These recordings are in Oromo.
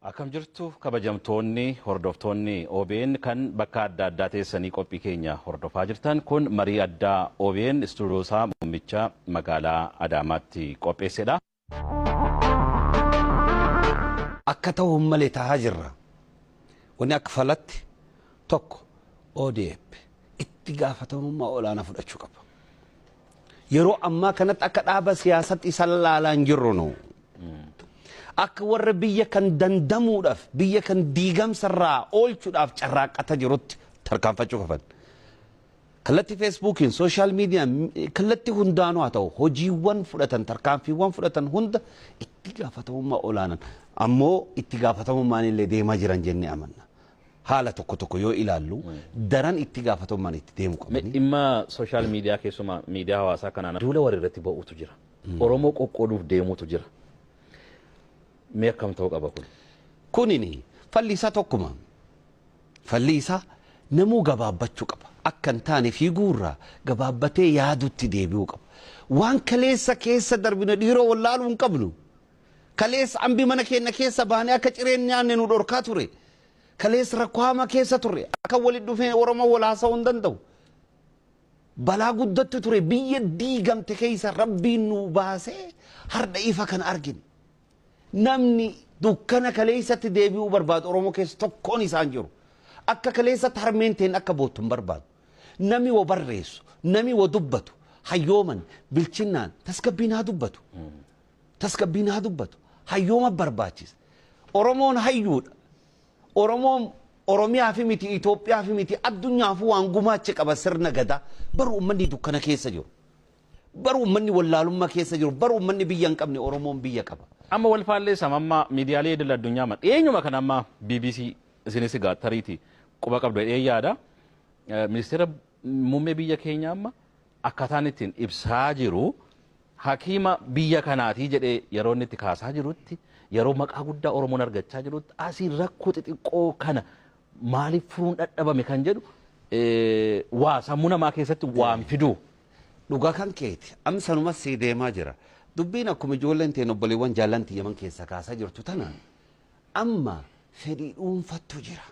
Akkam jirtu kabajamtoonni hordoftoonni OBN kan bakka adda addaa teessanii qophii keenya hordofaa jirtan? Kun marii addaa OBN istuudiyoo isaa muummicha magaalaa Adaamaatti qopheessedha. Akka ta'uun malee tahaa jirra. Wanni akka falatti tokko ODF itti gaafatamummaa olaanaa fudhachuu qaba. Yeroo ammaa kanatti akka dhaaba siyaasatti isa laalaa hin jirru nu. Akka warra biyya kan dandamuudhaaf, biyya kan diigamsarraa oolchuudhaaf carraaqqata jirutti tarkaanfachuu qaban. Kallattii Feesbuukiin, social miidiyaan, kallattii hundaanuu haa ta'u, hojiiwwan fudhatan, tarkaanfiiwwan fudhatan hunda itti gaafatamummaa olaanan, ammoo itti gaafatamummaan illee deemaa jiran jennee amanna. Haala tokko tokko yoo ilaallu daran itti gaafatamummaan itti deemu qabani. Dhimma social media, keessumaa miidiyaa hawaasaa kanaan duula walii irratti ba'uutu jira. Oromoo qoqqooduuf deemuutu jira. Mee akkam ta'uu qaba kun? Kunini falli isaa tokkuma. Falli isaa namuu gabaabbachuu qaba. Akka hin taane fiiguurraa gabaabbatee yaadutti deebi'uu qaba. Waan kaleessa keessa darbine dhiiroo wallaaluu hin qabnu. Kaleessa ambi mana keenya keessa baanee akka cireen nyaanne nu dhorkaa ture. Kaleessa rakkoo hamaa keessa turre. Akka walitti dhufee Oromoo wal haasa'uu hin danda'u. Balaa guddattu ture. Biyya diigamte keessa Rabbiin nu baasee har'a ifa kana argine. Namni dukkana kaleessatti deebi'uu barbaadu Oromoo keessa tokkoon isaan jiru. Akka kaleessatti harmeen teen akka boottu hin barbaadu. Nami wa barreessu, nami wa dubbatu, hayyooman, bilchinnaan, tasgabbiin haa dubbatu. Tasgabbiin haa dubbatu. Hayyooma barbaachisa. Oromoon hayyuudha. Oromoon Oromiyaa fi miti, Itoophiyaa fi miti, addunyaafuu waan gumaache qaba sirna gadaa. Baru uummanni dukkana keessa jiru. Baru uummanni wallaalummaa keessa jiru. Baru uummanni biyya hin qabne, Oromoon biyya qaba. Amma wal faalleessama. Amma miidiyaalee idil addunyaa amma dhiyeenyuma kana amma BBC isinis egaa tariiti quba qabdu jedhee yaada. Ministeera muummee biyya keenyaa amma akkaataan ittiin ibsaa jiru, hakiima biyya kanaatii jedhee yeroo inni itti kaasaa jirutti, yeroo maqaa guddaa Oromoon argachaa jirutti, asii rakkoo xixiqqoo kana maaliif furuun dhadhabame kan jedhu waa sammuu namaa keessatti waan fiduu. Dhugaa kan keeti. Amma sanuma sii deemaa jira. Dubbiin akkuma ijoolleen teen obboleewwan jaallan tiyyaman keessa kaasaa jirtu tana, amma fedhii dhuunfattu jira.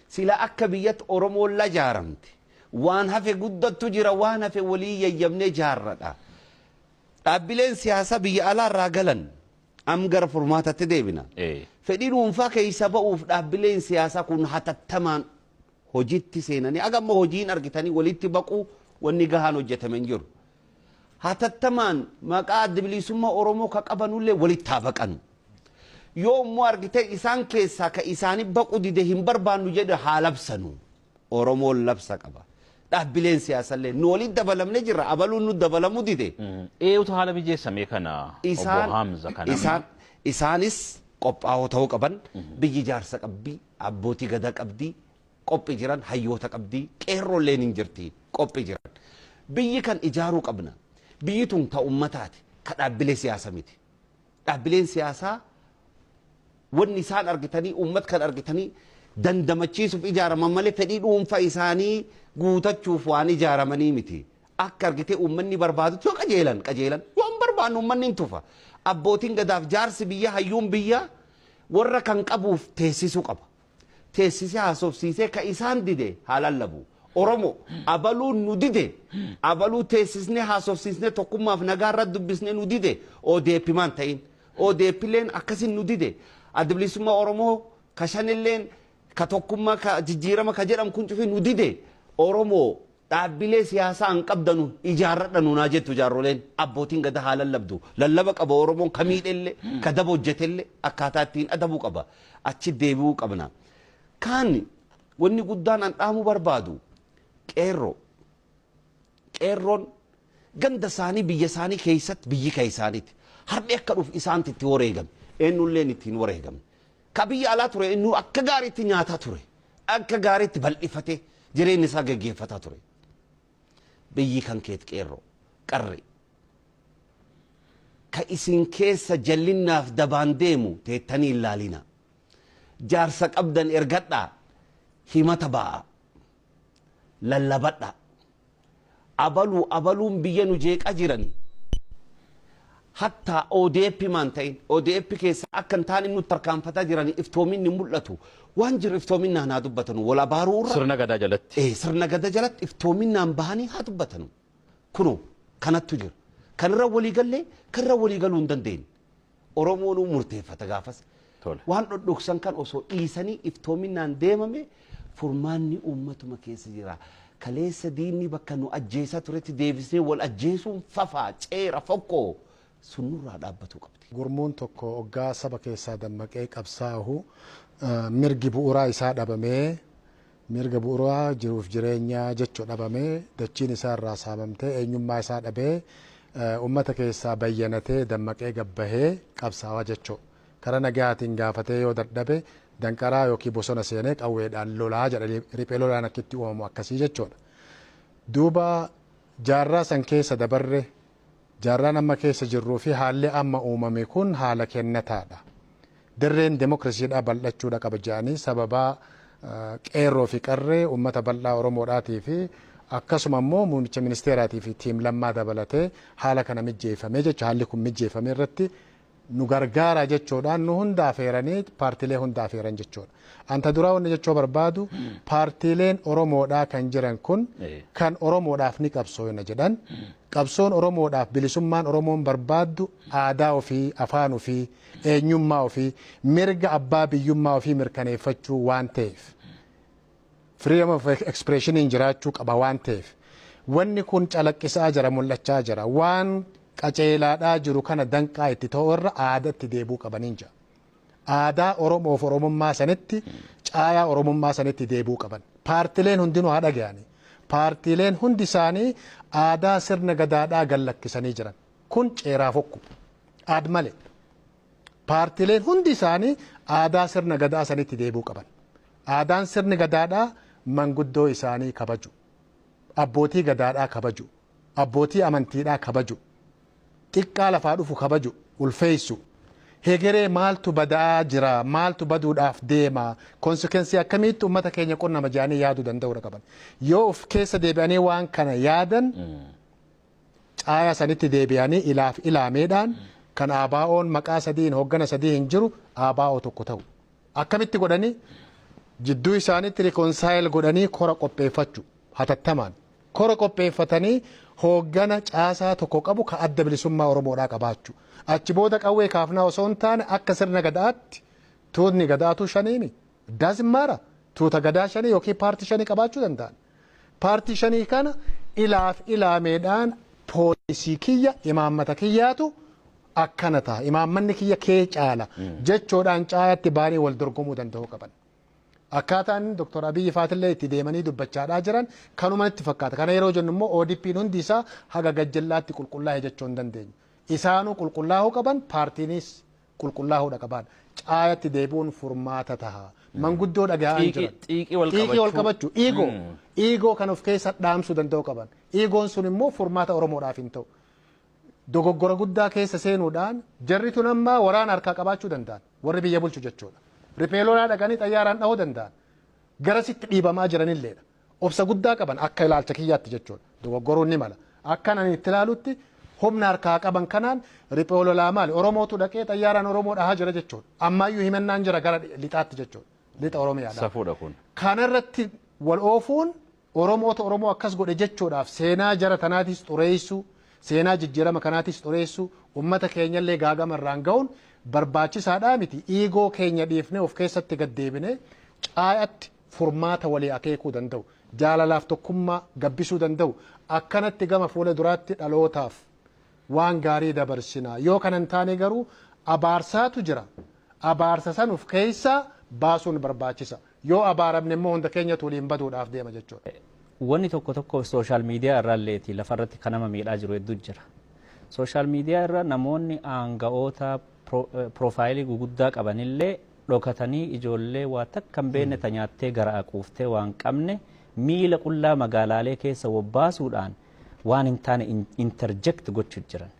Sila akka biyyatti Oromoon la jaaramte. Waan hafe guddattu jira, waan hafe walii yayyabnee jaarradha. Dhaabbileen siyaasaa biyya alaa irraa galan am gara furmaatatti deebina. Fedhii dhuunfaa keessa ba'uuf dhaabbileen siyaasaa kun hatattamaan hojiitti seenanii, aga amma hojiin argitanii walitti baquu wanni gahaan hojjetame hin jiru. Hatattamaan maqaa Adda Bilisummaa Oromoo ka qabanullee walitti haa baqanu. Yoo immoo argite isaan keessaa ka isaanii baqu dide, hin barbaannu jedhe, haa labsanu. Oromoon labsa qaba. Dhaabbileen siyaasallee nu walitti dabalamne jirra, abaluun nu dabalamuu dide. Eenyutu haala mijeessamee kana, obbo Hamza kana? Isaanis qophaa'oo ta'uu qaban. Biyyi jaarsa qabdi, abbootii gadaa qabdi, qophii jiran, hayyoota qabdi, qeerroolleen hin jirti, qophii jiran. Biyyi kan ijaaruu qabna. Biyyi tun ta ummataati, ka dhaabbilee siyaasa miti. Dhaabbileen siyaasaa wanni isaan argitanii uummat kan argitanii dandamachiisuuf ijaaraman malee fedhii dhuunfaa isaanii guutachuuf waan ijaaramanii miti. Akka argitee uummanni barbaadutti yoo qajeelan qajeelan, yoo hin barbaanne uummanni hin tufa. Abbootiin gadaaf jaarsi biyya, hayyuun biyya warra kan qabuuf teessisuu qaba. Teessisee haasofsiisee ka isaan dide haa lallabu. Oromo abaluun nu dide, abaluu teessisnee haasofsiisnee tokkummaaf nagaa irratti dubbisnee nu dide, ODP maan ta'in. ODPleen akkasin nu dide. Adda Bilisummaa Oromoo ka shanilleen, ka tokkummaa, ka jijjiirama ka jedhamu kun cufi nu dide. Oromoo, dhaabbilee siyaasaa hin qabdanu, ijaarradha nuunaa jettu jaarroleen, abbootiin gadaa haa lallabdu. Lallaba qaba Oromoon, ka miidhellee, ka daba hojjetellee akkaataa ittiin adabuu qaba. Achi deebi'uu qabna. Kaan wanni guddaan an dhaamuu barbaadu qeerroo. Qeerroon ganda isaanii, biyya isaanii keessatti, biyyi kan isaaniiti. Har'i akka dhufu isaanti itti wareegame. Eenyulleen ittiin wareegamne. Ka biyya alaa ture inni akka gaariitti nyaataa ture. Akka gaariitti bal'ifatee jireenya isaa geggeeffataa ture. Biyyi kan keet qeerroo, qarree. Ka isin keessa jallinnaaf dabaan deemu teettanii hin laalina. Jaarsa qabdan ergadhaa, himata ba'aa. Lallabadhaa. Abaluu abaluun biyya nu jeeqaa jirani. Hattaa ODP maan ta'in, ODP keessa akka hin taane nutti tarkaanfataa jiran, iftoominni mul'atu. Waan jiru iftoominaan haa dubbatanu, wal abaaruu irra. Sirna gadaa jalatti. Sirna gada jalatti iftoominaan bahanii haa dubbatanu. Kunoo kanattu jira. Kanirra walii gallee, kanirra walii galuu hin dandeenye. Oromoonuu murteeffata gaafas. Waan dhodhoksan kan osoo dhiisanii iftoominaan deemame, furmaanni uummatuma keessa jira. Kaleessa diinni bakka nu ajjeesaa turetti deebisnee wal ajjeesuun fafaa ceera fokkoo sun nurraa dhaabbatuu qabdi. Gurmuun tokko hoggaa saba keessaa dammaqee qabsaa'u, mirgi bu'uuraa isaa dhabamee, mirga bu'uuraa jiruuf jireenyaa jechuu dhabamee, dachiin isaa irraa saamamtee, eenyummaa isaa dhabee, uummata keessaa bayyanatee dammaqee gabbahee qabsaa'aa jechuu. Karaa nagaatiin gaafatee yoo dadhabe, danqaraa yookiin bosona seenee qawweedhaan lolaa jedha. Riphee lolaan akkitti uumamu akkasii jechuudha. Duuba jaarraa san keessa dabarre, jaarraan amma keessa jirruu fi haalli amma uumame kun haala kennataadha. Dirreen demokiraasiidhaa bal'achuudha qaba jedhanii, sababaa qeerroo fi qarree uummata bal'aa Oromoodhaatii fi akkasuma immoo muummicha ministeeraatii fi team Lammaa dabalatee haala kana mijjeeffamee jecha, haalli kun mijjeeffame irratti nu gargaara jechuudhaan nu hunda afeeranii, paartiilee hunda afeeran jechuudha. Anta duraa wanni jechuu barbaadu, paartiileen Oromoodhaa kan jiran kun kan Oromoodhaaf ni qabsoona jedhan, qabsoon Oromoodhaaf, bilisummaan Oromoon barbaaddu aadaa ofii, afaan ofii, eenyummaa ofii, mirga abbaa biyyummaa ofii mirkaneeffachuu waan ta'eef, freedom of expressioniin jiraachuu qaba waan ta'eef, wanni kun calaqqisaa jira, mul'achaa jira. Waan qaceelaadhaa jiru kana danqaa itti ta'u irra aadaatti deebuu qabaniin jira. Aadaa Oromoof Oromummaa sanitti, caayaa Oromummaa sanitti deebuu qaban. Paartileen hundinuu haa dhaga'ani. Paartiileen hundi isaanii aadaa sirna gadaadhaa gallakkisanii jiran. Kun ceeraa fokku. Aad malee. Paartiileen hundi isaanii aadaa sirna gadaa sanitti deebuu qaban. Aadaan sirni gadaadhaa manguddoo isaanii kabaju. Abbootii gadaadhaa kabaju. Abbootii amantiidhaa kabaju. Xiqqaa lafaa dhufu kabaju. Ulfeessu. Hegeree maaltu badaa jira, maaltu baduudhaaf deema, consequence akkamiitti uummata keenya qunnama jedhanii yaaduu danda'uudha qaban. Yoo of keessa deebi'anii waan kana yaadan, caaya sanitti deebi'anii ilaaf ilaameedhaan kan ABO'n maqaa sadiin hoggana sadii hin jiru, ABO tokko ta'u. Akkamitti godhanii? Jidduu isaaniitti reconcile godhanii kora qopheeffachuu hatattamaan. Kora qopheeffatanii hooggana caasaa tokko qabu ka Adda Bilisummaa Oromoodhaa qabaachuu. Achi booda qawwee kaafnaa osoo hin taane, akka sirna gadaatti tuutni gadaatu shaniimi. Daazimmaara tuuta gadaa shanii yookiin paartii shanii qabaachuu danda'an. Paartii shanii kana ilaaf ilaameedhaan policy kiyya, imaammata kiyyaatu akkana ta'a, imaammanni kiyya kee caala jechuudhaan caayatti baanii wal dorgomuu danda'uu qaban. Akkaataan Dr. Abiyyi faatillee itti deemanii dubbachaadhaa jiran kanuma itti fakkaata. Kana yeroo jennu immoo ODP'n hundi isaa haga gajjallaatti qulqullaa'e jechuu hin dandeenyu. Isaanuu qulqullaa'uu qaban, paartiinis qulqullaa'uudha qaban. Caayatti deebi'uun furmaata taha. Manguddoo dhaga'aa hin jiran. Xiiqii wal Xiiqii wal qabachuu. qabachuu. Ego. Ego kan of keessa dhaamsuu danda'u qaban. Egoon sun immoo furmaata Oromoodhaaf hin ta'u. Dogoggora guddaa keessa seenuudhaan jarri tun amma waraana harkaa qabaachuu danda'an. Warri biyya bulchu jechuudha. Riphee lolaa dhaqanii xayyaaraan dhahuu danda'an. Garasitti dhiibamaa jiranilleedha. Obsa guddaa qaban akka ilaalcha kiyyaatti jechuudha. Dogoggoruun ni mala. Akkan ani itti ilaalutti, humna harkaa qaban kanaan riphee lolaa maali? Oromootu dhaqee xayyaaraan Oromoo dhahaa jira jechuudha. Ammaayyuu himannaan jira gara lixaatti jechuudha. Lixa Oromiyaadha. Safuudha kun. Kanarratti wal oofuun Oromootu Oromoo akkas godhe jechuudhaaf seenaa jara tanaatis xureessuu, seenaa jijjiirama kanaatis xureessuu, uummata keenyallee gaagama irraan ga'uun barbaachisaadhaa miti. Ego keenya dhiifnee of keessatti gad deebinee caayatti furmaata walii akeekuu danda'u. Jaalalaaf tokkummaa gabbisuu danda'u. Akkanatti gama fuula duraatti dhalootaaf waan gaarii dabarsina. Yoo kana hin taane garuu abaarsaatu jira. Abaarsa san of keessaa baasuun barbaachisa. Yoo abaaramne immoo hunda keenyatu waliin baduudhaaf deema jechuudha. Wanni tokko tokko social media irraalleeti lafarratti kan nama miidhaa jiru hedduu jira. Social media irra namoonni aanga'oota profile guguddaa qabanillee dhokatanii ijoollee waa takka hin beekne ta nyaattee gara quuftee waan qabne miila qullaa magaalaalee keessa wobbaasuudhaan waan hin taane interject gochuu jiran.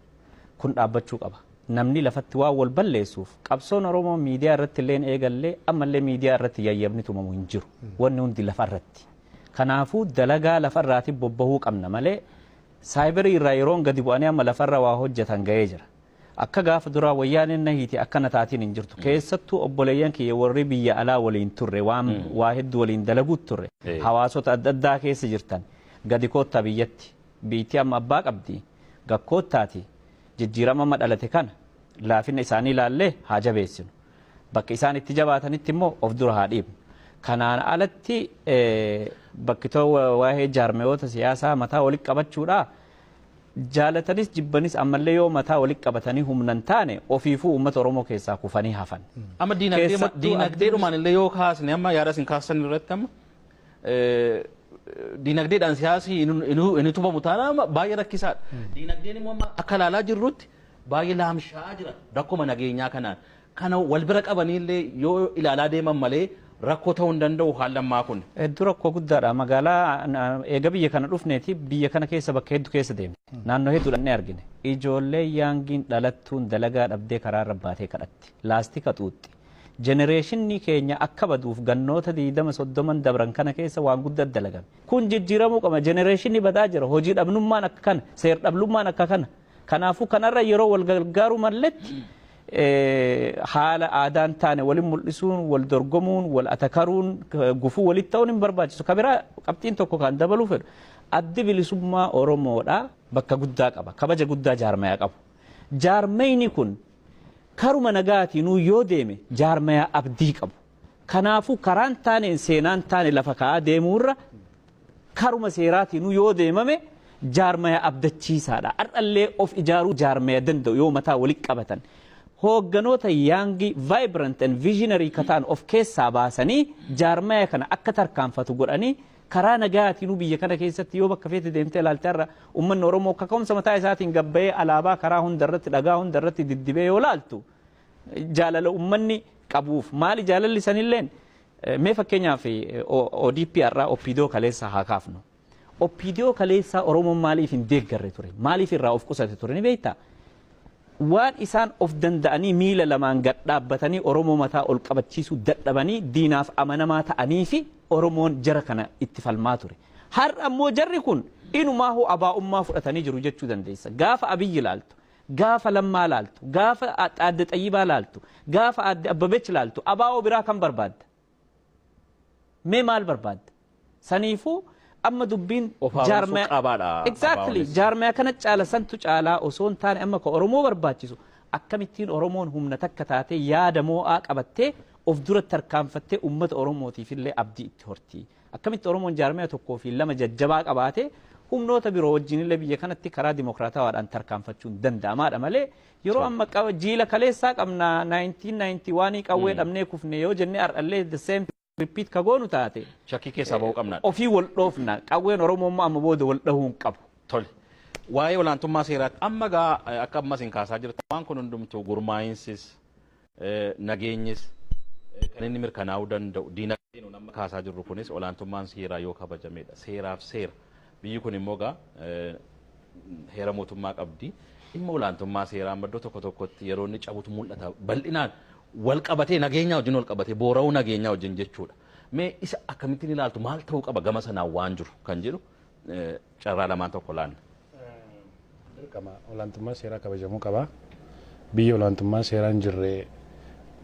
Kun dhaabbachuu qaba. Namni lafatti waan wal balleessuuf, qabsoon Oromoo miidiyaa irratti illee eegallee, ammallee miidiyaa irratti yayyabni tumamu hin jiru. Wanni hundi lafa irratti. Kanaafuu dalagaa lafarraati bobbahuu qabna malee cyber irraa yeroon gadi bu'anii amma lafarra waa hojjetan ga'ee jira. Akka gaafa duraa Wayyaaneen na hiite akkana taatiin hin jirtu. Keessattuu obboleeyyan kiyya warri biyya alaa waliin turre, waan waa hedduu waliin dalaguut turre, hawaasota adda addaa keessa jirtan, gadi koottaa biyyatti. Biyyittii amma abbaa qabdi. Gakkoottaati jijjiirama amma dhalate kana laafina isaanii ilaallee haa jabeessinu. Bakka isaan itti jabaatanitti immoo of dura haa dhiibnu. Kanaan alatti bakki too waa'ee jaarmeyoota siyaasaa mataa walitti qabachuudhaa, jaalatanis jibbanis ammallee yoo mataa walitti qabatanii humna hin taane, ofiifuu uummata Oromoo keessaa kufanii hafan. Amma diinagdeedhumaan illee yoo kaasne, amma yaada isin kaasan irratti, amma diinagdeedhaan siyaasni hin utubamu taanaan amma baay'ee rakkisaadha. Diinagdeen immoo amma akka ilaalaa jirrutti baay'ee laamshaa'aa jira rakkoma nageenyaa kanaan. Kana wal bira qabanii illee yoo ilaalaa deeman malee rakkoo ta'uu hin danda'u haalli ammaa kun. Hedduu rakkoo guddaadha. Magaalaa eega biyya kana dhufneeti biyya kana keessa bakka hedduu keessa deemne. Naannoo hedduu dhaqnee argine. Ijoollee youngiin dhalattuun dalagaa dhabdee karaa irra baatee kadhatti. Laastika xuuxxi. Generationni keenya akka baduuf gannoota 20 30n dabran kana keessa waan guddaa dalagame. Kun jijjiiramuu qaba. Generationni badaa jira. Hojii dhabnummaan akka kana. Seer dhablummaan akka kana. Kanaafuu kanarra yeroo wal gargaaruu malletti haala aadaan taane waliin mul'isuun, wal dorgomuun, wal atakaruun, gufuu walitti ta'uun hin barbaachisu. Kabiraa qabxiin tokko kan dabaluu fedhu, Addi Bilisummaa Oromoodha bakka guddaa qaba. Kabaja guddaa jaarmayaa qabu. Jaarmayni kun karuma nagaatiinuu yoo deeme jaarmayaa abdii qabu. Kanaafuu karaan taaneen seenaan taane lafa kaa'aa deemuurra karuma seeraatiinuu yoo deemame jaarmaya abdachiisaadha. Har'allee of ijaaruu jaarmaya danda'u yoo mataa walitti qabatan. Hoogganoota young, vibrant and visionary ka ta'an of keessaa baasanii jaarmaya kana akka tarkaanfatu godhanii, karaa nagaatiinuu biyya kana keessatti yoo bakka feete deemtee ilaalte, har'a uummanni Oromoo kaka'umsa mataa isaatiin gabbayee alaabaa karaa hunda irratti, dhagaa hunda irratti diddibee yoo laaltu, jaalala uummanni qabuuf maali jaalalli sanilleen? Mee fakkeenyaaf ODP har'aa, OPDO kaleessa haa kaafnu. OPDO kaleessaa Oromoon maaliif hin deeggarre ture? Maaliif irraa of qusate ture ni beektaa? Waan isaan of danda'anii miila lamaan gad dhaabbatanii Oromoo mataa ol qabachiisuu dadhabanii diinaaf amanamaa ta'anii fi Oromoon jara kana itti falmaa ture. Har'a ammoo jarri kun inumaahu abaa'ummaa fudhatanii jiru jechuu dandeessa. Gaafa Abiyyi laaltu, gaafa Lammaa laaltu, gaafa Aadde Xayyibaa laaltu, gaafa Aadde Abbabech laaltu, abaa'oo biraa kan barbaadda? Mee maal barbaadda? Saniifuu amma dubbiin Of haaromsuu qabaadha. Exactly. Abaa'oonis. Jaarmaya kana caala santu caalaa osoo hin taane, amma ka Oromoo barbaachisu akkamittiin Oromoon humna takka taatee yaada moo'aa qabattee of dura tarkaanfattee uummata Oromootiif illee abdii itti horti? Akkamitti Oromoon jaarmaya tokkoo fi lama jajjabaa qabaatee humnoota biroo wajjin illee biyya kanatti karaa dimokiraatawaadhaan tarkaanfachuun danda'amaadha malee, yeroo amma jiila kaleessaa qabna, 1991 qawwee dhabnee kufne yoo jennee har'allee the same repeat ka goonu taate, Shakkii keessaa bahuu qabna. ofii wal dhoofna. Qawween Oromoo immoo amma booda wal dhahuu hin qabu. Tole. Waa'ee olaantummaa seeraatti amma gaa akka ammas hin kaasaa jirtu, waan kun hundumtuu, gurmaa'insis nageenyis kan inni mirkanaa'uu danda'u, diinagdeen amma kaasaa jirru kunis, olaantummaan seeraa yoo kabajamedha. Seeraaf seera. Biyyi kun immoo gaa heera mootummaa qabdi. Dhimma olaantummaa seeraa amma iddoo tokko tokkotti yeroo inni cabutu mul'ata. Bal'inaan wal qabatee, nageenyaa wajjin wal qabatee, boora'uu nageenyaa wajjin jechuudha. Mee isa akkamittiin ilaaltu? Maal ta'uu qaba gama sanaan waan jiru kan jedhu carraa lamaan tokko laanna. Dirqama olaantummaa seeraa kabajamuu qaba. Biyya olaantummaan seeraa hin jirre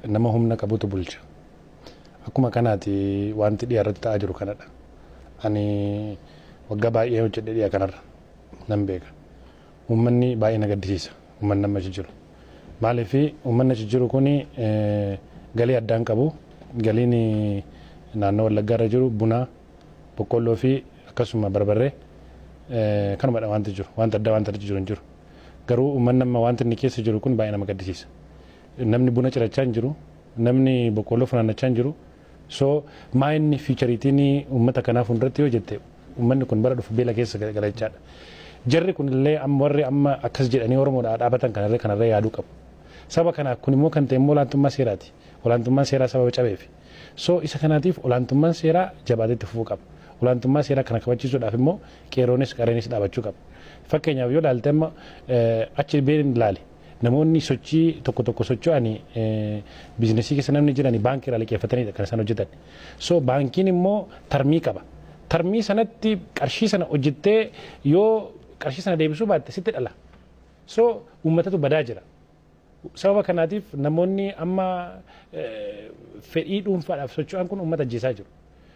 nama humna qabutu bulcha. Akkuma kanaati wanti dhiya irratti ta'aa jiru kanadha. Ani waggaa baay'ee hojjedhe dhiya kanarra nan beeka. Uummanni baay'ee na gaddisiisa. Uummanni amma achi jiru. Maaliif uummanni achi jiru kuni galii addaan qabu. Galiin naannoo Wallaggaa irra jiru buna, boqqolloo fi akkasuma barbarree kanumadha wanti jiru. Wanta addaa wanta achi jiru hin jiru. Garuu uummanni amma wanti inni keessa jiru kun baay'ee nama gaddisiisa. Namni buna cirachaa hin jiru. Namni boqqolloo funaannachaa hin jiru. So maa inni futureiitiin uummata kanaa fuulduratti yoo jette, uummanni kun bara dhufu beela keessa gala jechaadha. Jarri kun illee amma warri amma akkas jedhanii Oromoodhaa dhaabatan kanarree yaaduu qabu. Saba kanaaf kun immoo kan ta'e immoo olaantummaa seeraati. Olaantummaan seeraa sababa cabeef. So isa kanaatiif olaantummaan seeraa jabaatee itti fufuu qaba. Olaantummaa seeraa kana kabachiisuudhaaf immoo qeerroonis qareenis dhaabachuu qaba. Fakkeenyaaf yoo ilaalte, amma achi been ilaali. Namoonni sochii tokko tokko socho'anii businessii keessa namni jirani baankii irraa liqeeffatanidha kan isaan hojjetan. So baankiin immoo termii qaba. Termii sanatti qarshii sana hojjettee yoo qarshii sana deebisuu baatte sitti dhala. So uummatatu badaa jira. Sababa kanaatiif namoonni amma fedhii dhuunfaadhaaf socho'an kun uummata ajjeesaa jiru.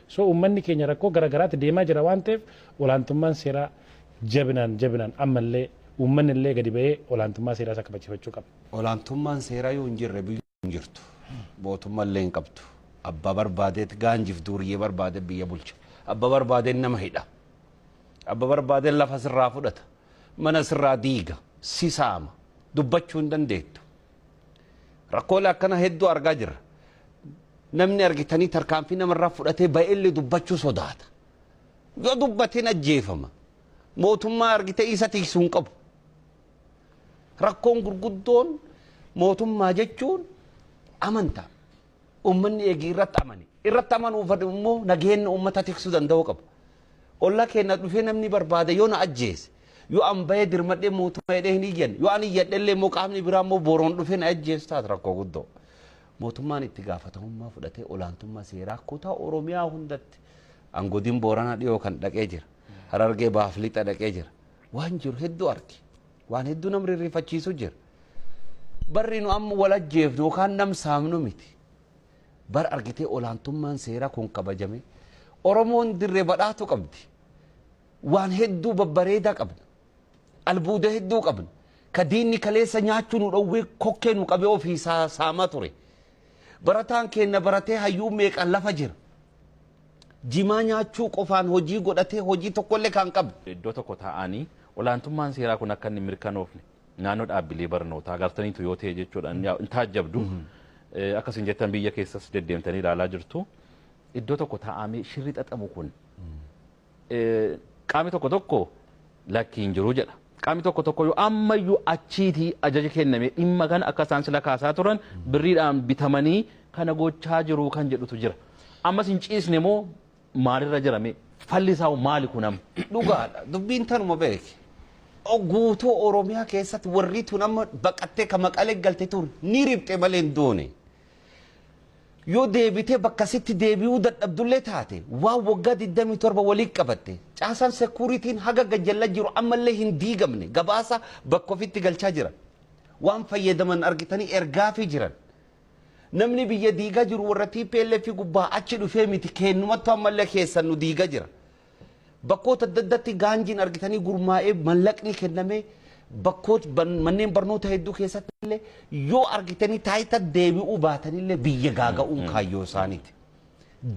So uummanni keenya rakkoo garaagaraatti deemaa jira waan ta'eef olaantummaan seeraa jabinaan jabinaan ammallee uummanni illee gadi ba'ee olaantummaa seeraa isaa kabajifachuu qaba. Olaantummaan seeraa yoo hin jirre biyyi hin jirtu. Mootummaa illee hin qabdu. Abbaa barbaadeet gaanjiif duuriyyee barbaade biyya bulcha. Abbaa barbaadeen nama hidha. Abbaa barbaadeen lafa sirraa fudhata. Mana sirraa diiga. Si saama. Dubbachuu hin dandeettu. Rakkoolee akkana hedduu argaa jirra. Namni argitanii tarkaanfii namarraa fudhatee ba'ellee dubbachuu sodaata. Yoo dubbateen ajjeefama. Mootummaa argitee isa tiksuu hin qabu. Rakkoon gurguddoon mootummaa jechuun amantaa. Uummanni eegii irratti amane. Irratti amanuuf immoo nageenya uummata tiksuu danda'uu qaba. Olla keenya dhufee namni barbaade yoo na ajjeese, yoo an bahee dirmadhee mootummaa jedhee hin iyyanne, yoo an iyyadhe immoo qaamni biraa immoo boroon dhufee na ajjeesu taate rakkoo guddoo. Mootummaan itti gaafatamummaa fudhatee olaantummaa seeraa kutaa Oromiyaa hundatti angodin Booranaa dhiyoo kan dhaqee jira. Harargee Baaf Lixa dhaqee jira. Waan jiru hedduu arge. Waan hedduu nam rirrifachiisu jira. Barri nu amma wal ajjeefnu yookaan nam saamnu miti. Bar argitee olaantummaan seeraa kun kabajame. Oromoon dirree badhaatu qabdi. Waan hedduu babbareedaa qabna. Albuuda hedduu qabna. Ka diinni kaleessa nyaachuu nu dhowwee kokkee nu qabee ofii saamaa ture. Barataan keenya baratee hayyuu meeqaan lafa jira. Jimaa nyaachuu qofaan hojii godhatee hojii tokkollee kan qabdu. Iddoo tokko taa'anii olaantummaan seeraa kun akka inni mirkanoofne naannoo dhaabbilee barnootaa agartaniitu yoo ta'e jechuudha hin taajjabdu. Akkasiin jettan biyya keessas deddeemtanii ilaalaa jirtu. Iddoo tokko taa'amee shirri xaxamu kun qaamni tokko tokko lakki hin jiru jedha. Qaamni tokko tokko yoo ammayyuu achiitii ajaja kenname dhimma kana akka isaan sila kaasaa turan birriidhaan bitamanii kana gochaa jiru kan jedhutu jira. Ammas hin ciisne moo maalirra jirame falli isaa maali kun amma? Dhugaadha. Dubbiin tanuma beeki. Guutuu Oromiyaa keessatti warri tun amma baqattee ka Maqalee galte tun ni ribxe malee hin doone. Yoo deebitee bakka sitti deebi'uu dadhabdullee taate waan waggaa 27 walii qabatte caasaan sekuuritiin haga gajjalla jiru ammallee hin diigamne gabaasa bakka ofitti galchaa jiran. Waan fayyadaman argitanii ergaafii jiran. Namni biyya diigaa jiru warra TPLF gubbaa achi dhufee miti kennumattu ammallee keessan nu diigaa jira. Bakkoota adda addaatti gaanjiin argitanii gurmaa'ee mallaqni kennamee bakkoota manneen barnoota hedduu keessatti illee yoo argitanii taayita deebi'uu baatanillee biyya gaaga'uun kaayyoo isaaniiti.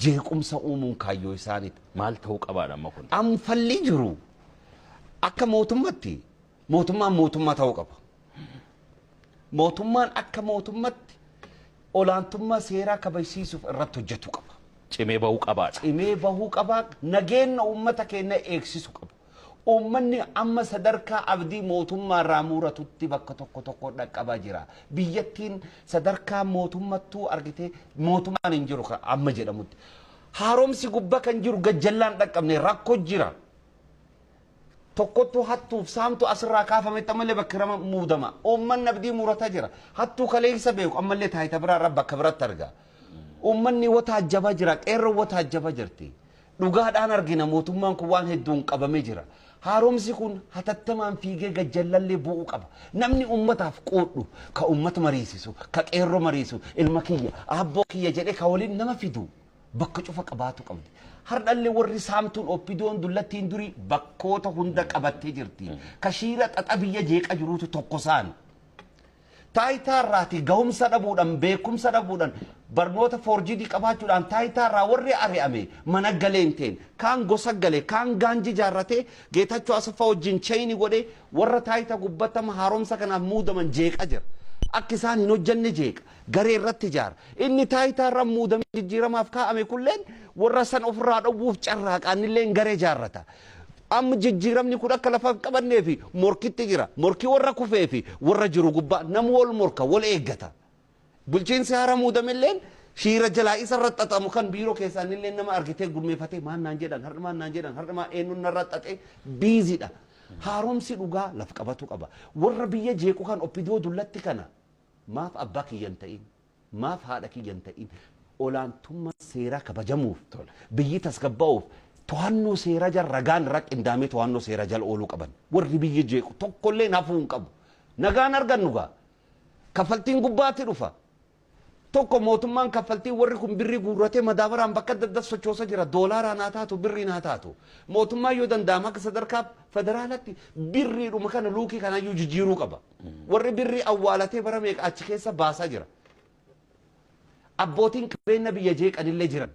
Jeequmsa uumuun kaayyoo isaaniiti. Maal ta'uu qabaadha amma kun? Amfalli jiru akka mootummatti mootummaan mootummaa ta'uu qaba. Mootummaan akka mootummatti olaantummaa seeraa kabajsiisuuf irratti hojjetu qaba. Cimee bahuu qabaadha. Cimee bahuu qaba. Nageenya uummata keenya eegsisu qaba. Uummanni amma sadarkaa abdii mootummaa irraa muratutti bakka tokko tokko dhaqqabaa jira. Biyyattiin sadarkaa mootummattuu argitee mootummaan hin jiru amma jedhamutti. Haaromsi gubbaa kan jiru gajjallaan dhaqqabne rakkoo jira. Tokkottuu hattuuf saamtu asirraa kaafametti ammallee bakka rama muudama. Uummanni abdii murataa jira. Hattuu kaleessa beeku ammallee taayita biraa irraa bakka biratti arga. Uummanni wataajjabaa jira. Qeerroo wataajjabaa jirti. Dhugaadhaan argina mootummaan kun waan hedduun qabamee jira. Haaromsi kun hatattamaan fiigee gajjallallee bu'uu qaba. Namni uummataaf quudhu, ka uummata mariisisu, ka qeerroo mariisu, ilma kiyya, aabboo kiyya jedhee ka waliin nama fidu bakka cufa qabaatu qabdi. Hardhallee warri saamtuun oppidoon dullattiin durii bakkoota hunda qabattee jirti. Ka shiira xaxa biyya jeeqa jiruutu tokko isaan. Taayitaa irraati gahumsa dhabuudhaan beekumsa dhabuudhaan barnoota foorjidii qabaachuudhaan taayitaa irraa warri ari'ame mana galee hin ta'in kaan gosa galee kaan gaanji jaarratee Geetachoo Asaffaa wajjin chayini godhee warra taayitaa gubbatama haaromsa kanaaf muudaman jeeqa jira. Akka isaan hin hojjanne jeeqa. Garee irratti ijaara. Inni taayitaa irra muudamee jijjiiramaaf kaa'ame kulleen warra san ofirraa dhowwuuf carraaqaan illee garee ijaarrata. Amma jijjiiramni kun akka lafa hin qabannee fi morkitti jira. Morkii warra kufee fi warra jiru gubbaa nama wal morka wal eeggata. Bulchiinsi haara muudamilleen shiira jalaa isa irra xaxamu kan biiroo keessaan illee nama argitee gurmeeffatee maal naan jedhan har'a maal naan jedhan har'a maal eenyuun narra xaxee biiziidha. Haaromsi dhugaa laf qabatu qaba. Warra biyya jeequ kan oppidoo dullatti kana maaf abbaa kiyya hin ta'in maaf haadha kiyya hin ta'in olaantummaa seeraa kabajamuuf biyyi tasgabbaa'uuf to'annoo seeraa jala ragaan irra qindaamee to'annoo seeraa jala ooluu qaban. Warri biyya jeequ tokkollee hafuu hin qabu. Nagaan argannu gaa. Kaffaltiin gubbaatti dhufa. Tokko mootummaan kaffaltii warri kun birrii guurratee madaabaraan bakka adda addaa sochoosa jira. Doolaaraan haa taatu, birriin haa taatu. Mootummaan yoo danda'ama akka sadarkaa federaalatti birriidhuma kana luukii kanaayyuu jijjiiruu qaba. Warri birrii awwaalatee bara meeqa achi keessa baasaa jira. Abbootiin qabeenya biyya jeeqanillee jiran.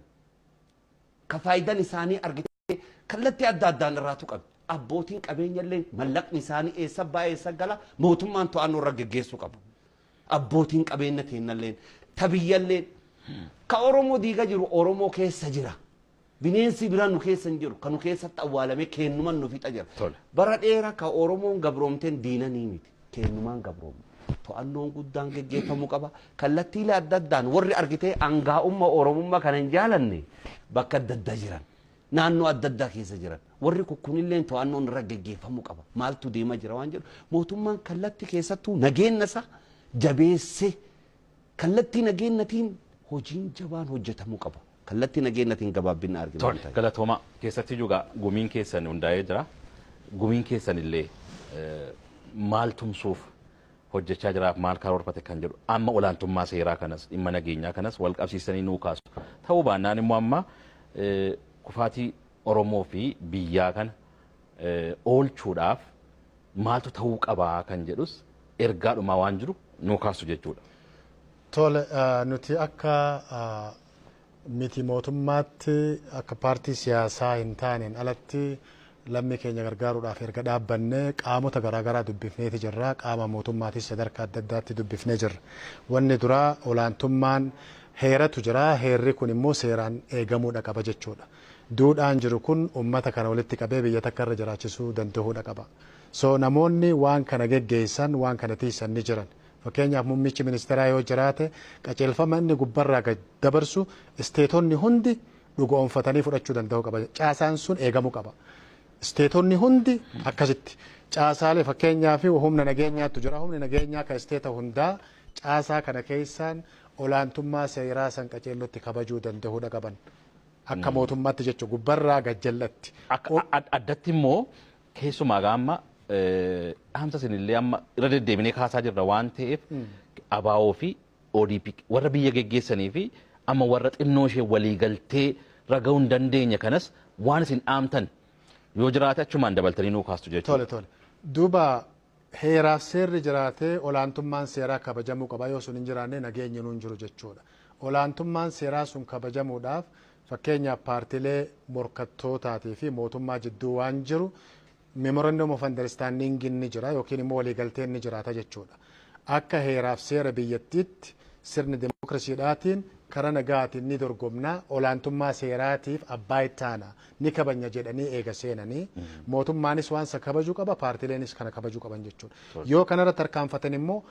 Ka faayidaan isaanii argitee kallattii adda addaan irraatu qabu. Abbootiin qabeenyallee mallaqni isaanii eessa ba'aa, eessa gala, mootummaan to'annoo irra geggeessuu qabu. Abbootiin qabeenya teennalleen tabiyyalleen ka Oromoo diiga jiru Oromoo keessa jira. Bineensi biraan nu keessa hin jiru. Kan nu keessatti awwaalame kennuman nu fixa jira. Bara dheeraa ka Oromoon gabroomteen diinanii miti. Kennumaan gabroomne. To'annoon guddaan geggeeffamuu qaba. Kallattiilee adda addaan warri argitee hangaa'ummaa Oromummaa kana hin jaalanne bakka adda addaa jiran. Naannoo adda addaa keessa jiran. Warri kunillee to'annoon irra geggeeffamuu qaba. Maaltu deemaa jira waan jedhu. Mootummaan kallattii keessattuu nageenya isaa jabeessee kallattii nageenyatiin hojiin jabaan hojjetamuu qaba. Kallattii nageenyatiin gabaabbina argina. Tole, galatooma. Keessatti juga gumiin keessan hundaa'ee jira. Gumiin keessan illee maal tumsuuf hojjechaa jiraaf, maal karoorfate kan jedhu, amma olaantummaa seeraa kanas dhimma nageenyaa kanas wal qabsiisanii nuu kaasu. Ta'uu baannaan immoo amma kufaatii Oromoo fi biyyaa kana oolchuudhaaf maaltu ta'uu qabaa kan jedhus ergaadhumaa waan jiru nuu kaasu jechuudha. Tole, nuti akka miti mootummaatti, akka paartii siyaasaa hin taaneen alatti, lammii keenya gargaaruudhaaf erga dhaabbannee qaamota garaagaraa dubbifneeti jirra. Qaama mootummaatis sadarkaa adda addaatti dubbifnee jirra. Wanni duraa olaantummaan heeratu jira. Heerri kun immoo seeraan eegamuudha qaba jechuudha. Duudhaan jiru kun uummata kana walitti qabee biyya takka irra jiraachisuu danda'uudha qaba. So namoonni waan kana geggeessan, waan kana tiisan ni jiran. Fakkeenyaaf, muummichi ministeeraa yoo jiraate, qajeelfama inni gubbarraa gad dabarsu isteetonni hundi dhugoomfatanii fudhachuu danda'uu qaba. Caasaan sun eegamuu qaba. Isteetonni hundi akkasitti caasaalee, fakkeenyaaf humna nageenyaatu jira. Humni nageenyaa kan isteeta hundaa caasaa kana keessaan olaantummaa seeraa san qajeellotti kabajuu danda'uudha qaban. Akka mootummaatti jechuun gubbarraa gajjallatti. Akka addatti immoo keessumaa amma dhaamsa isinillee amma irra deddeebinee kaasaa jirra waan ta'eef, ABO fi ODP warra biyya geggeessanii fi amma warra xinnoo ishee waliigaltee raga'uu hin dandeenye kanas waan isin dhaamtan yoo jiraate achumaan dabaltanii nuu kaastu jechuudha. Tole. Duuba heeraaf seerri jiraatee olaantummaan seeraa kabajamuu qaba. Yoo sun hin jiraanne nageenyi nuun jiru jechuudha. Olaantummaan seeraa sun kabajamuudhaaf, fakkeenyaaf, paartiilee morkattootaatii fi mootummaa jidduu waan jiru memorandum of understanding ni jira yookiin immoo waliigalteen ni jiraata jechuudha. Akka heeraaf seera biyyattiitti sirni dimookiraasiidhaatiin karaa nagaatiin ni dorgomnaa, olaantummaa seeraatiif abbaa ittaana ni kabanya jedhanii eega seenanii, mootummaanis waan isa kabajuu qaba, paartiileenis kana kabajuu qaban jechuudha. Yoo kanarra tarkaanfatan immoo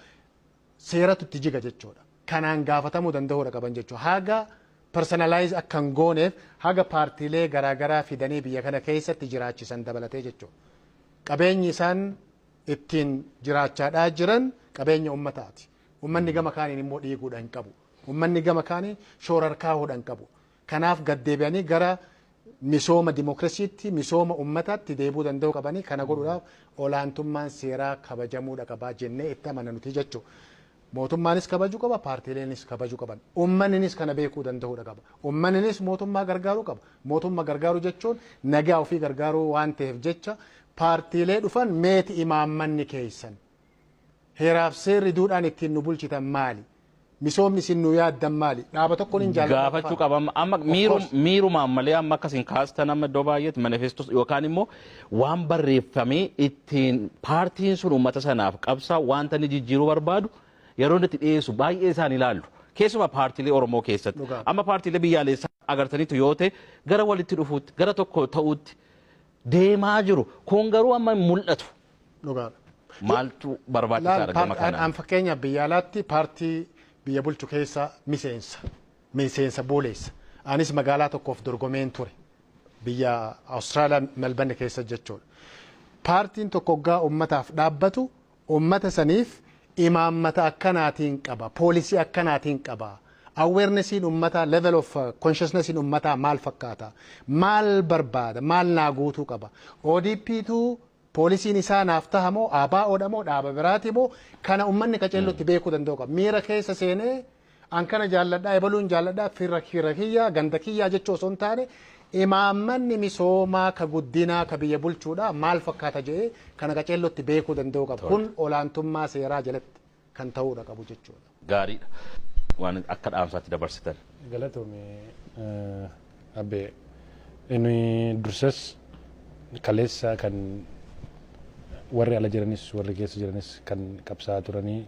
seeratu itti jiga jechuudha. Kanaan gaafatamuu danda'uudha qaban jechuudha. Haga personalize akka hin gooneef, haga paartiilee garaagaraa fidanii biyya kana keessatti jiraachisan dabalatee jechuudha. Qabeenyi isaan ittiin jiraachaadhaa jiran qabeenya ummataati. Ummanni gama kaaniin immoo dhiiguudha hin qabu. Ummanni gama kaaniin shoorarkaa'uudha hin qabu. Kanaaf gaddeebi'anii gara misooma dimookiraasiitti, misooma ummataatti deebi'uu danda'uu qabanii, kana godhuudhaaf olaantummaan seeraa kabajamuudha qabaa jennee itti amana nuti jechuudha. Mootummaanis kabajuu qaba, paartiileenis kabajuu qaban. Uummanninis kana beekuu danda'uudha qaba. Uummanninis mootummaa gargaaruu qaba. Mootummaa gargaaruu jechuun nagaa ofii gargaaruu waan ta'eef jecha, paartiilee dhufan meeti imaammanni keessan. Heeraaf seerri duudhaan ittiin nu bulchitan maali? Misoomni isin nu yaaddan maali? Dhaaba tokkoon hin jaalladhu. Gaafachuu qaba. Amma miirumaan malee amma akkasin kaastan, amma iddoo baay'eetti manifestos yookaan immoo waan barreeffamee ittiin paartiin sun uummata sanaaf qabsaa wanta inni jijjiiruu barbaadu yeroo inni itti dhiyeessu baay'ee isaan ilaallu. Keessumaa paartiilee Oromoo keessatti. Amma paartiilee biyyaalessaa agartaniitu yoo ta'e, gara walitti dhufuutti, gara tokko ta'uutti deemaa jiru. Kun garuu amma hin mul'atu. Maaltu barbaachisaadha gama kanaan? An fakkeenyaaf biyya alaatti paartii biyya bulchu keessa miseensa. Miseensa booleessa. Anis magaalaa tokkoof dorgomeen ture. Biyya Awustiraaliyaa, Melbourne keessa jechuudha. Paartiin tokko hoggaa uummataaf dhaabbatu uummata saniif imaammata akkanaatiin qaba. Poolisii akkanaatiin qaba. Awarenessiin uummataa, level of consciousnessiin uummataa maal fakkaata? Maal barbaada? Maal naa guutuu qaba? ODPtu Poolisiin isaa naaf taha moo ABOdha moo dhaaba biraati moo, kana uummanni qaceellotti beekuu danda'u qaba. Miira keessa seenee an kana jaalladhaa, ebaluun jaalladhaa, firra firra kiyyaa, ganda kiyyaa jechuu osoo hin taane, imaammanni misoomaa ka guddinaa ka biyya bulchuudha maal fakkaata jedhee kana qaceellotti beekuu danda'u qaba. Kun olaantummaa seeraa jalatti kan ta'uudha qabu jechuudha. Gaariidha. Waan akka dhaamsaatti dabarsitan. Galatoome abbee, inni dursas kaleessa kan warri ala jiranis warri keessa jiranis kan qabsaa'aa turanii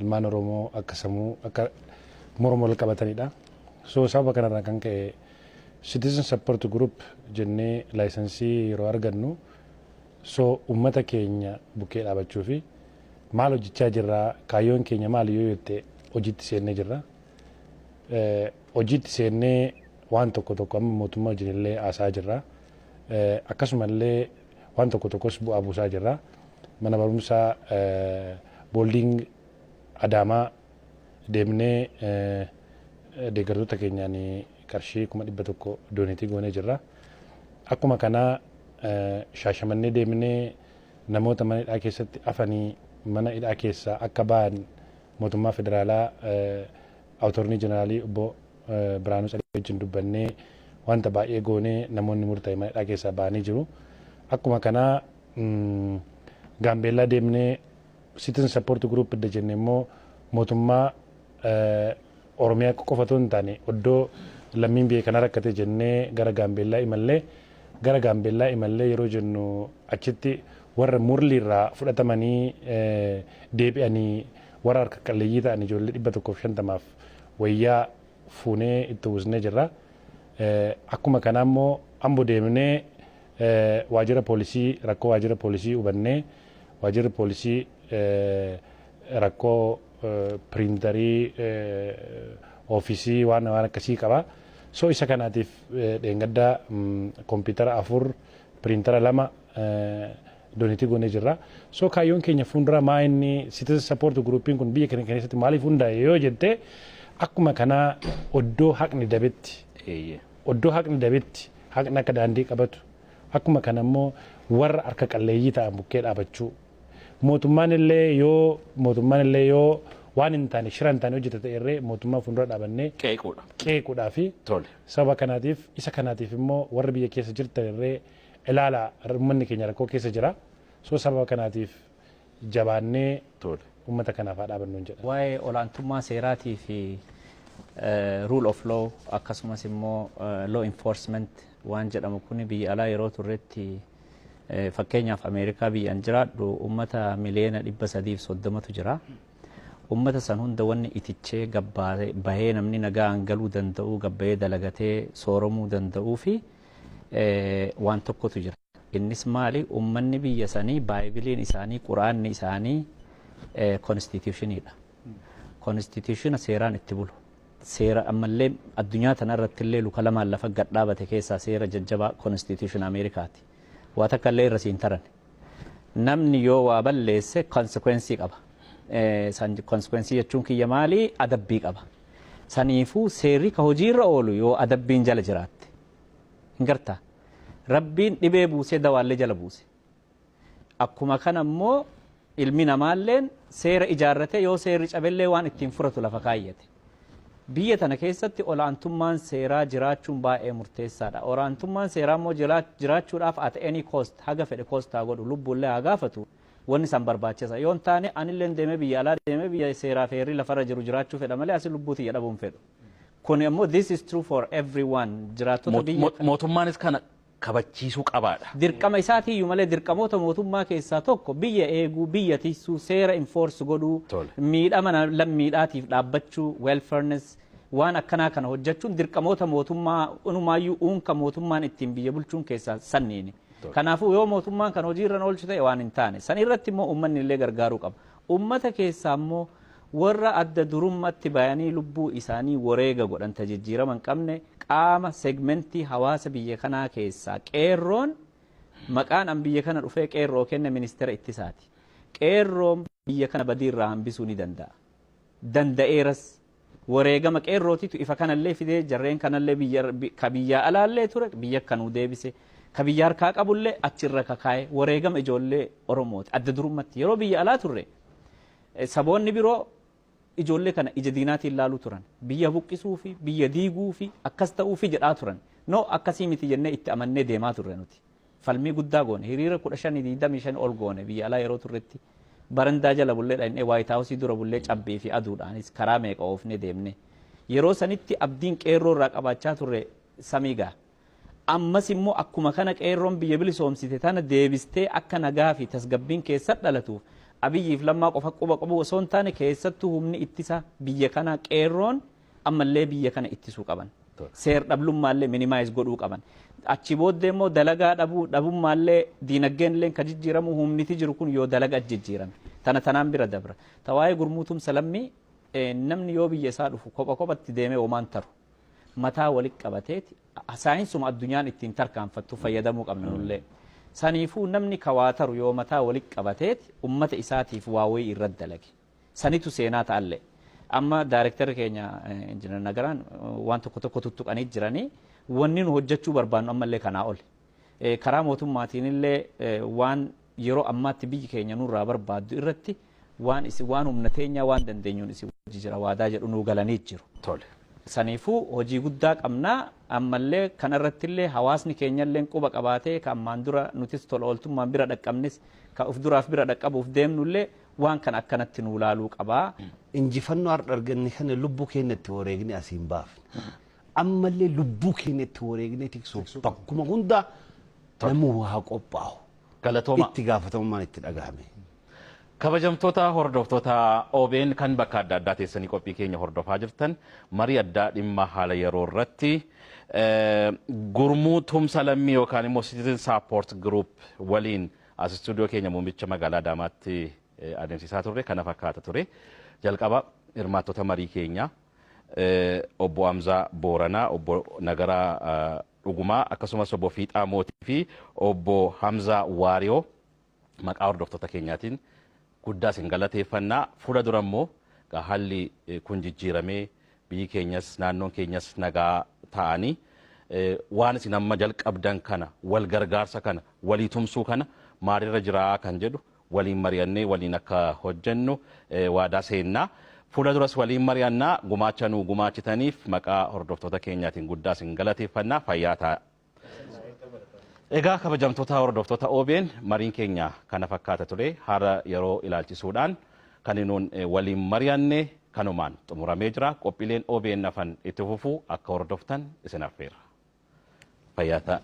ilmaan Oromoo akka sammuu akka morma wal qabatanidha. So sababa kanarraa kan ka'e Citizen Support Group jennee license yeroo argannu, so uummata keenya bukkee dhaabachuu fi maal hojjechaa jirraa, kaayyoon keenya maal yoo jette, hojiitti seennee jirra. Hojiitti seennee waan tokko tokko amma mootummaa wajjin illee haasaa jirra. Akkasumallee waan tokko tokkos bu'aa buusaa jirra. Mana barumsaa boarding Adaamaa deemnee deeggartoota keenyaan qarshii 100,000 donate goonee jirra. Akkuma kanaa Shaashamannee deemnee namoota mana hidhaa keessatti hafanii mana hidhaa keessaa akka ba'an mootummaa federaalaa attorney general obbo Biraanuu Tsalee wajjin dubbannee wanta baay'ee goonee namoonni murtaa'e mana hidhaa keessaa ba'anii jiru. Akkuma kanaa Gaambeellaa deemnee Citizen Support Group idda jenne immoo mootummaa Oromiyaa qofa otoo hin taane iddoo lammiin biyya kana rakkate jennee gara Gaambeellaa imallee. Gara Gaambeellaa imallee yeroo jennu achitti warra Murle irraa fudhatamanii deebi'anii warra harka qalleeyyii ta'an ijoollee 150f wayyaa fuunee itti uwwisnee jirra. Akkuma kanaa immoo Ambo deemnee waajjira poolisii, rakkoo waajjira poolisii hubannee, waajjirri poolisii rakkoo printer, office waan waan akkasii qaba. So isa kanaatiif dheengaddaa koompitara afur, printer lama donate goonee jirra. So kaayyoon keenya fuuldura maa inni, Citizen Support Groupiin kun biyya keenya keessatti maaliif hundaa'e yoo jette, akkuma kanaa oddoo haqni dabetti, oddoo haqni dabetti haqni akka daandii qabatu, akkuma kana immoo warra harka qalleeyyii ta'an bukkee dhaabachuu, mootummaan illee yoo waan hin taane, shira hin taane hojjete ta'e irree mootummaa fuuldura dhaabannee Qeequudha. qeequudhaa fi saba kanaatiif, isa kanaatiif immoo warra biyya keessa jirtan irree ilaala, uummanni keenya rakkoo keessa jira. So sababa kanaatiif jabaannee uummata kanaaf haa dhaabannu jedha. Waa'ee olaantummaa seeraatii fi rule of law akkasumas immoo law enforcement waan jedhamu kun, biyya alaa yeroo turretti, fakkeenyaaf Ameerikaa biyyaan jiraadhu, uummata miliyoona 330tu jira. Uummata san hunda wanni itichee bahee namni nagaan galuu danda'u, gabbayee dalagatee sooromuu danda'uu fi waan tokkotu jira. Innis maali? Uummanni biyya sanii baaybiliin isaanii, quraanni isaanii constitutioniidha. Constitution seeraan itti bulu. Seera ammallee addunyaa tana irratti illee luka lamaan lafa gad dhaabate keessaa seera jajjabaa constitution Ameerikaati. Waa takka illee irra siin taran. Namni yoo waa balleesse consequence qaba. Consequence jechuun kiyya maali? Adabbii qaba. Saniifuu seerri ka hojiirra oolu yoo adabbiin jala jiraatte. Hin gartaa? Rabbiin dhibee buusee dawaallee jala buuse. Akkuma kana immoo ilmi namaalleen seera ijaarrate, yoo seerri cabellee waan ittiin furatu lafa kaayyate. Biyya tana keessatti olaantummaan seeraa jiraachuun baay'ee murteessaadha. Olaantummaan seeraa immoo jiraachuudhaaf at any cost, haga fedhe cost haa godhu, lubbuullee haa gaafatu, wanni san barbaachisa. Yoo hin taane anillee deemee biyya alaa deemee biyya seeraa feerri lafarra jiru jiraachuu fedha malee asii lubbuu tiyya dhabuun fedhu. Kun immoo this is true for everyone, jiraattota biyya. Mootummaanis kana kabachiisuu qabaadha. Dirqama isaatiiyyuu malee, dirqamoota mootummaa keessaa tokko biyya eeguu, biyya tiksuu, seera enforce godhuu, miidhama lammiidhaatiif dhaabbachuu, welfareness waan akkanaa kana hojjechuun dirqamoota mootummaa unumaayyuu uunka mootummaan ittiin biyya bulchuun keessaa sanniini. Kanaafuu yoo mootummaan kan hojiirra oolchu ta'e waan hin taane san irratti immoo uummanni illee gargaaruu qaba. Uummata keessaa immoo warra adda durummatti bayanii lubbuu isaanii wareega godhan, jijjiirama hin qabne, qaama segment hawaasa biyya kanaa keessaa qeerroon, maqaan an biyya kana dhufee qeerroo kenne ministeera ittisaati. Qeerroon biyya kana badiirraa hambisuu ni danda'a. Danda'eeras. Wareegama qeerrootitu ifa kanallee fidee, jarreen kanallee biyya ka biyyaa alaallee ture biyya kanuu deebise. Ka biyya harkaa qabullee achirra kakaa'e wareegama ijoollee Oromooti. Adda durummatti yeroo biyya alaa turre saboonni biroo ijoollee kana ija diinaatiin ilaaluu turan. Biyya buqqisuu fi biyya diiguu fi akkas ta'uu fi jedhaa turan. No, akkasii miti jennee itti amannee deemaa turre nuti. Falmii guddaa goone, hiriira 15 25 ol goone biyya alaa yeroo turretti. Barandaa jala bullee dhaqnee, White House dura bullee, cabbii fi aduudhaanis karaa meeqa oofnee deemne. Yeroo sanitti abdiin qeerroo irraa qabaachaa turre samii gaha. Ammas immoo akkuma kana qeerroon biyya bilisoomsite tana deebistee akka nagaa fi tasgabbiin keessa dhalatuuf Abiyyiif Lammaa qofa quba qabu osoo hin taane, keessattuu humni ittisa biyya kanaa qeerroon ammallee biyya kana ittisuu qaban. Seer dhablummaallee minimize godhuu qaban. Achi booddee immoo dalagaa dhabuu dhabummaallee, diinagdeen illee kan jijjiiramu humniti jiru kun yoo dalaga jijjiirame. Tana tanaan bira dabra. Ta waa'ee gurmuu tumsa lammii, namni yoo biyya isaa dhufu kopha kophatti deemee homaan taru. Mataa walitti qabateeti saayinsuma addunyaan ittiin tarkaanfattu fayyadamuu qabna nullee. Saniifuu namni kawaa taru yoo mataa walitti qabateeti ummata isaatiif waa wayii irratti dalage. Sanitu seenaa ta'allee. Amma daayirektarri keenya Injiinar Nagaraan waan tokko tokko tuttuqanii jiranii, wanni nu hojjechuu barbaannu ammallee kanaa oli. Karaa mootummaatiin illee waan yeroo ammaatti biyyi keenya nurraa barbaaddu irratti waan isin waan humna teenyaa waan dandeenyuun isin wajji jira waadaa jedhu nuu galanii jiru. Tole. Saniifuu hojii guddaa qabnaa, ammallee kanarrattillee hawaasni keenyallee quba qabaatee, ka ammaan dura nutis tola ooltummaan bira dhaqqabnis, ka uf duraaf bira dhaqqabuuf deemnullee waan kana akkanatti nuu laaluu qabaa. Injifannoo har'a arganne kana lubbuu keenya itti wareegne asiin baafne. Ammallee lubbuu keenya itti wareegne tiksuuf bakkuma hundaa namni waa qophaa'u. Galatooma. Itti gaafatamummaan itti dhagahame. Kabajamtoota hordoftoota OBN kan bakka adda addaa teessanii qophii keenya hordofaa jirtan, marii addaa dhimma haala yeroo irratti gurmuu tumsa lammii yookaan immoo Citizen Support Group waliin as istuudiyoo keenya muummicha magaalaa Adaamaatti adeemsisaa turre kana fakkaata ture. Jalqaba hirmaattota marii keenyaa obbo Hamzaa Booranaa, obbo Nagaraa Dhugumaa, akkasumas obbo Fiixaa Mootii fi obbo Hamzaa Waariyoo maqaa hordoftoota keenyaatiin guddaa isin galateeffannaa. Fuula dura immoo haalli kun jijjiiramee biyyi keenyas naannoon keenyas nagaa ta'anii waan isin amma jalqabdan kana, wal gargaarsa kana, walii tumsuu kana maalirra jiraa kan jedhu waliin mari'annee waliin akka hojjennu waadaa seennaa. Fuula duras waliin mari'annaa. Gumaacha nuu gumaachitaniif maqaa hordoftoota keenyaatiin guddaa isin galateeffannaa, fayyaa ta'a. Egaa kabajamtoota hordoftoota OBN, mariin keenya kana fakkaata ture. Haala yeroo ilaalchisuudhaan kan nuun waliin mari'anne kanumaan xumuramee jira. Qophiileen OBN hafan itti fufuu akka hordoftan isin affeera. Fayyaa ta'a.